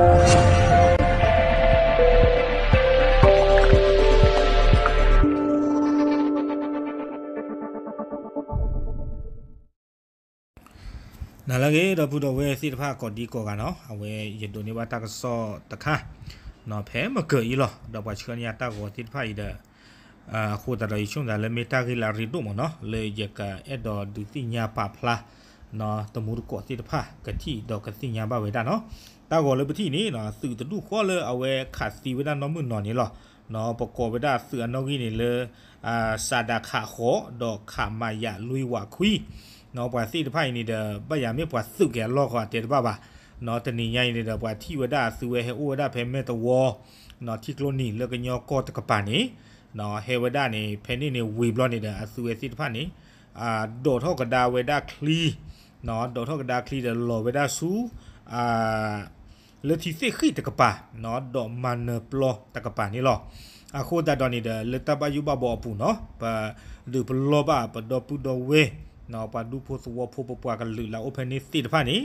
နလၢအဂ့ၤ ဒီပုၢ်ဒီဝဲၢ်သ့ၣ်တဖၣ် ကိးဒံကိးဂၤနီၤ, အဝဲယဒိးန့ၢ်ဘၣ်တၢ်ကစီၣ်တခါ နီၤ ဖဲမုၢ်ကၢၤအံၤလီၤ. ဒီးပှၤဆှၢန့ၢ်တၢ်ဂီၤသ့ၣ်တဖၣ်အံၤဒီး အဃိသတးဒီး ယဆိကမိၣ်သးလၢမ့ၢ်တၢ်ဂ့ၢ်လၢအရ့ဒိၣ်မးနီၤ လၢယကအဲၣ်ဒိးဒုးသ့ၣ်ညါပာ်ဖျါ နီၤ တမူတကိးသ့ၣ်တဖၣ် ကထံၣ်ဒီးကသ့ၣ်ညါဘၣ်ဝဲဒၣ်နီၤ. တၢ်ဂီၤလၢပထံၣ်န့ၣ် သုးတဒူၣ်ဃီလၢအဝဲခးသံဝဲဒၣ်နီၢ်မုၢ်နီၤန့ၣ်လီၤ. နီၤ ပကိးဝဲဒၣ်သုးအနီၣ်ဂံၢ်န့ၣ်လၢ စးဒးခးဃိး ဒီးခးမးယးလွံၢ်ဝးခွံ နီၤ ပှၤသ့ၣ်တဖၣ်အံၤန့ၣ်ဒီး ဘၣ်ယၤမ့ၢ်ပှၤသုးက့ၤအလီၢ်ဃီအတဲတဘၣ်ဘၣ်. နီၤ တနံၤညါအံၤန့ၣ်ဒီး ပှၤထံၣ်ဝဲဒၣ်အသုးဝဲဟဲအိၣ်ဝဲဒၣ်ဖဲမဲၢ်တဝီ နီၤ ထံကျိနံၤလၢကညီကီၢ်တကပၤန့ၣ် နီၤ ဟဲဝဲဒၣ်န့ၣ် ဖဲန့ၣ်န့ၣ်ဝံၤဘျီန့ၣ်ဒီး အသုးဝဲသ့ၣ်တဖၣ်န့ၣ် ဒိးထီၣ်ကဒါဝဲဒၣ်ချံ နီၤ ဒိးထီၣ်ကဒါချံဒီးလီၤဝဲဒၣ်ဆူ လၢထံသ့ၣ်ဃံၣ်တကပၤ နီၤ ဒီးမၤနၢၤပျီတကပၤန့ၣ်လီၤ. အဃိသတးဒီးန့ၣ်ဒီး လၢတၢ်ဘၣ်ယိၣ်ဘၣ်ဘှီအပူၤနီၤ ပဒုးပလီၢ်ဘၣ်ပဒီပုၢ်ဒီဝဲၢ် နီၤ ပှၤဒူဖိသဝီဖိ ပပှၤကလုာ်လၢအအိၣ်ဖဲန့ၣ်သ့ၣ်တဖၣ်န့ၣ်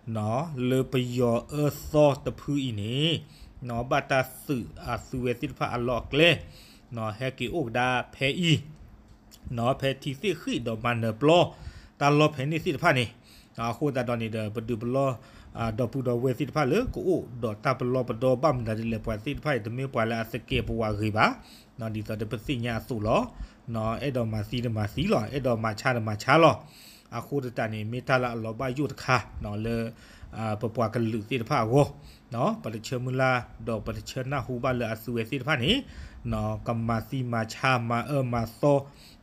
နီၤ လၢပယီၤအၢသီတဖုအံၤန့ၣ် နီၤ ဘၣ်တၢ်သုးအသုးဝဲသ့ၣ်တဖၣ်အလီၢ်အကျဲ နီၤ ဟဲက့ၤအိၣ်ကဒါဖဲအံၤ နီၤ ဖဲထံသ့ၣ်ဃံၣ်ဒီးမၤနၢၤပျီ တၢ်လီၢ်ဖဲန့ၣ်သ့ၣ်တဖၣ်န့ၣ် အဃိသတးဒီးန့ၣ်ဒီး ပဒုးပလီၢ် ဒီပုၢ်ဒီဝဲၢ်သ့ၣ်တဖၣ်လၢကအိၣ်ဒီးတၢ်ပလီၢ်ပဒီဘၣ်မနုၤဒ်လဲၣ် ပှၤသ့ၣ်တဖၣ်အံၤ တမ့ၢ်ပှၤလၢအသကဲးပဝးဂ့ၤဘၣ်. နီၤ ဒ်သိးဒီးပသ့ၣ်ညါအသိးလီၤ. နီၤ အဲၣ်ဒိးမၤသံတမၤသံလီၤ အဲၣ်ဒိးမၤဆါတမၤဆါလီၤ. အဃိသတးန့ၣ် မ့ၢ်တၢ်လၢအလီၤဘၣ်ယိၣ်တခါ နီၤ လၢ ပပှၤကလုာ်သ့ၣ်တဖၣ်အဂီၢ် နီၤ ပတဆၢမုၢ်လၢ် ဒီးပတဆၢနၢ်ဟူဘၣ်လၢအသုးဝဲသ့ၣ်တဖၣ်န့ၣ် နီၤ ကမၤသံမၤဆါမၤအၢမၤ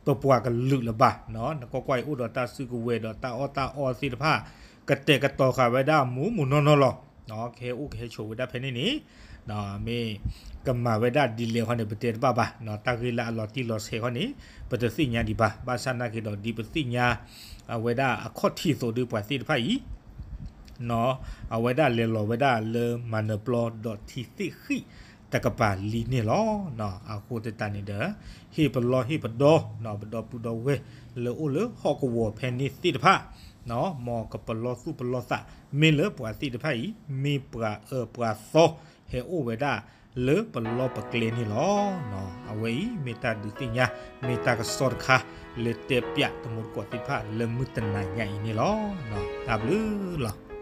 သီ ပပှၤကလုာ်လၢၤဘၣ်. နီၤ နကွၢ်ကွၢ်အံၤအိၣ်ဒီးတၢ်စုကဝဲၤဒီးတၢ်အီၣ်တၢ်အီသ့ၣ်တဖၣ် ကတဲာ်ကတီၤဃာ်ဝဲဒၣ်မူးမူးနီၢ်နီၢ်လီၤ. နီၤ ကဟဲအိၣ်ကဟဲဆိးဝဲဒၣ်ဖဲန့ၣ်န့ၣ် နီၤ မ့ၢ်ကမၤဝဲဒၣ်ဒ်လဲၣ်ခီန့ၣ် ပတဲတဘၣ်ဘၣ်. နီၤ တၢ်ဂ့ၢ်လၢအလီၤတံၢ်လီၤဆဲးခီန့ၣ် ပတသ့ၣ်ညါဒံးဘၣ်. ဘၣ်ဆၣ်နာ်က့ဒီး ဒ်ပသ့ၣ်ညါ အဝဲဒၣ်အခီၣ်ထံးအသိးဒီး ပှၤသ့ၣ်တဖၣ်အံၤ နီၤ အဝဲဒၣ်လဲၤလီၤဝဲဒၣ်လၢမၤနၢၤပျီဒီးထံသ့ၣ်ဃံၣ်တကပၤလံန့ၣ်လီၤ. နီၤ အဃိသတးန့ၣ်ဒီး ဟ့ၣ်ပလီၢ်ဟ့ၣ်ပဒီ နီၤ ပဒီပုၢ်ဒီဝဲၢ်လၢအိၣ်လၢဟီၣ်ကဝီၤဖဲန့ၣ်သ့ၣ်တဖၣ် နီၤ မ်ကပလီၢ်သူၣ်ပလီၢ်သး မ့ၢ်လၢပှၤသ့ၣ်တဖၣ်အံၤ မ့ၢ်ပှၤအၢပှၤသီ ဟဲအိၣ်ဝဲဒၣ်လၢပလီၢ်ပကျဲန့ၣ်လီၤ. နီၤ အဝဲအံၤမ့ၢ်တၢ်ဒုးသ့ၣ်ညါ မ့ၢ်တၢ်ကစီၣ်တခါ လၢတဲပၠးတမူတကိးသ့ၣ်တဖၣ် လၢမုၢ်တနၤညါအံၤန့ၣ်လီၤ. နီၤ တၢ်ဘျုးလီၤ.